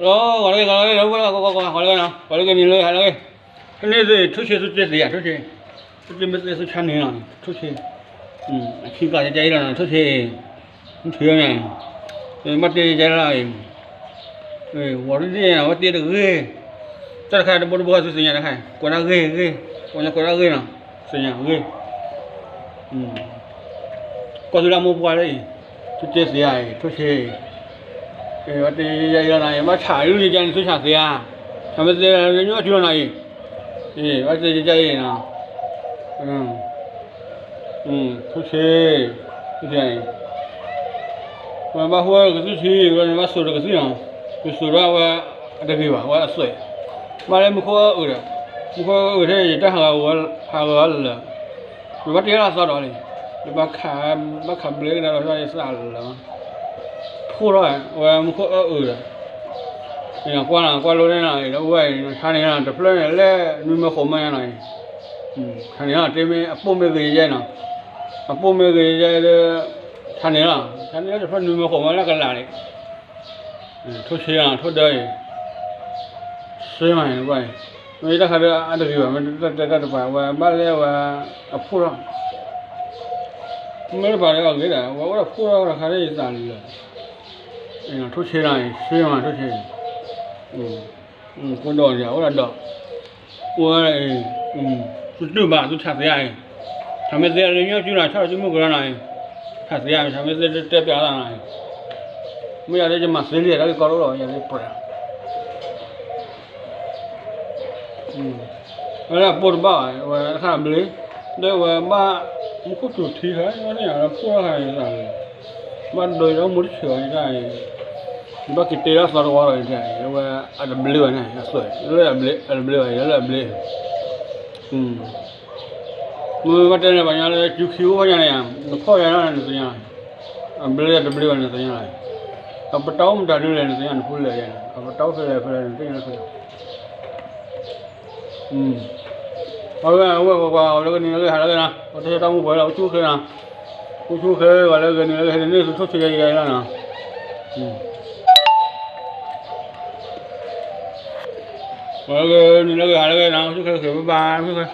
လီၤ ဂီၤလၢဂ့ၤ ဂီၤလၢဂ့ၤ ဂီၤလၢဂ့ၤ ဂီၤလၢဂ့ၤနီၤ ဂီၤလၢဂ့ၤ နံၤလၢဂ့ၤ ဟါလၢဂ့ၤ ဖဲန့ၣ်သ့ၣ် ထိၣ်ဆ့ သူစ့သ့ဧါ ထိၣ်ဆ့ သူစ့မ့ၢ်သ့သူဆါန့ၣ်လီၤ ထိၣ်ဆ့ အခံကီၢ်ကဲအံၤလီၤနီၤ ထိၣ်ဆ့ မ့ၢ်ထုးန့ၣ် ဘၣ်တဲကဲလီၤအံၤ ဝီၤတဒ့ၣ် ဝဲတဲတဂ့ၤ တၢ်တခါတဘိတဘိ သုသ့ၣ်ညါတခါ ကွၢ်ဒၣ်ဂ့ၤ ဂ့ၤ ကွၢ်ညါကွၢ်ဒၣ်ဂ့ၤနီၤ သ့ၣ်ညါဂ့ၤ ကီၢ်သူလၢမိၢ်ပှၢ်လၢအံၤ သူစ့သ့ဧါအံၤ ထိၣ်ဆ့ ဝဲတဲယဲအံၤလီၤနီၤ ဘၣ်ဆၣ်အံၤ လူန့ၣ်ကန့ၣ် သူဆၣ်သ့ဧါ ဆၣ်မ့ၢ်သ့လၢညိၣ်အတုလီၤနီၤအံၤ ဘၣ်တဲယဲအံၤနီၤ ထိၣ်ဆ့ ထိၣ်ဆ့ ဝဲဘၣ်ဟိၣ်ကသုၣ်ထံ ဝဲန့ၣ်ဘၣ်စိာ်တကသုၣ်နီၤ ယစိာ်ဘၣ်ဝဲ အတဂ့ၤဘၣ် ဝဲအသွဲၣ် ဘၣ်လၢမူခိၣ်အအုာ်ဒီး မူခိၣ်အအုာ်ထဲ ယတၢ်ဟးဂီၤဝဲ ဟးဂီၤလၢ ယဘၣ်တ့လၢအသီဒီးလံ ယဘၣ်ခး ဘၣ်ခးဘျ့ကဒါဒီးယသးလၢ ဖှိၣ်ထီၣ်ဝဲမူခိၣ်အအုာ်ဒီး ကွၢ်နီၤ ကွၢ်လိန့ၣ်နီၤ ဒီးဝဲအံၤ ဆါန့ၣ်နီၤ တဖျၢၣ်န့ၣ် လဲၤနွံမၢဃိးမၢညါနီၤအံၤ ဆါန့ၣ်နီၤ တမ့ၢ်အပိၢ်မ့ၢ်ဂ့ၤယဲနီၤ အပိၢ်မ့ၢ်ဂ့ၤယဲဒီး ဆါန့ၣ်လီၤ ဆါန့ၣ်လီၤ တဖျၢၣ်နွံမၢဃိးမၢလၢကလးန့ၣ် ထိၣ်ဆ့နီၤ ထိၣ်ဒၢအံၤ စ့မးန့ၣ်ကွၢ်အံၤ မ့ၢ်တၢ်ခါဒီးအတဂ့ၤဘၣ် မ့ၢ်တၢ်တဲတၢ်တပၤ ဝဲဘၣ်လဲၣ်ဝဲအဖှိၣ်ထီၣ် မ့ၢ်တပၤဒီးအဂ့ၤဒၣ် ဝဲအိၣ်ဒီးဖှိၣ်ထီၣ်တခါဒီးယသးလၢ ထိၣ်ဆ့နီၤ စ့မး ထိၣ်ဆ့ ကိးဒီးန့ၣ် အိၣ်ဒီးဒီး အိၣ်ဝဲ သုတူၢ်ဘၣ် သုဆၣ်သ့ဧါအံၤ ဆၣ်မ့ၢ်သ့လၢညိၣ်စုလီၤ ဆီၣ်လီၤစုမုၢ်ကရၢနီၤအံၤ ဆၣ်သ့ဧါ ဆၣ်မ့ၢ်သ့တဲပျးသးနီၤအံၤ မ့ၢ်ယၤလၢယမၤသ့လံ တၢ်ဂ့ၢ်ကီတအိၣ်လီၤ ယၤလၢပြး ဝဲလၢအပိၢ်တဘၣ်ဘၣ် ဝဲတခါဘျ့ ဒီးဝဲဘၣ် မူခိၣ်စူၤထံခါ ဝဲန့ၣ် ဖှိၣ်ထီၣ်ခါန့ၣ်သးလၢ ဘၣ်ဒိးယၤမူတဆၢအံၤတၢ်အံၤ ယဘၣ်က့ၤတဲလၢအသီတဝီလီၤအံၤ ဝဲအတဘျ့ဘၣ်န့ၣ် အသွဲၣ် လၢအဘျ့ အတဘျ့ဘၣ် ယၤလၢအဘျ့ မ့ၢ်ဘၣ်တဲန့ၣ် ပှၤညီလၢစုခံအိၣ်ဖီၣ်ညါန့ၣ်ယါ နဖီၣ်ယါနီၤနသ့ၣ်ညါလီၤ အဘျ့အတဘျ့ဘၣ်နသ့ၣ်ညါလီၤ အပတီၢ်မတၤဒုလဲၣ်နသ့ၣ်ညါနဖူလဲၣ်ယါန့ၣ် အပတီၢ်ဖဲလဲၣ်ဖဲလဲၣ်နသ့ၣ်ညါလီၤ အဝဲအဝဲကွၢ်ကွၢ် အဝဲလၢကနံၤလၢဂ့ၤဟးလၢဂ့ၤနီၤ ပှၤတၢ်တၢ်မူပှဲၤလီၤ အိၣ်ဆူၣ်အိၣ်ချ့နီၤ အိၣ်ဆူၣ်အိၣ်ချ့ ပှၤလၢဂ့ၤနံၤလၢဂ့ၤဟဲန့ၣ် သုဆိၣ်ဆူယဲယဲလီၤနီၤ ပှၤလၢဂ့ၤနံၤလၢဂ့ၤဟးလၢဂ့ၤနီၤ အိၣ်ဆူၣ်အိၣ်ချ့ ဘၣ်ဘၣ်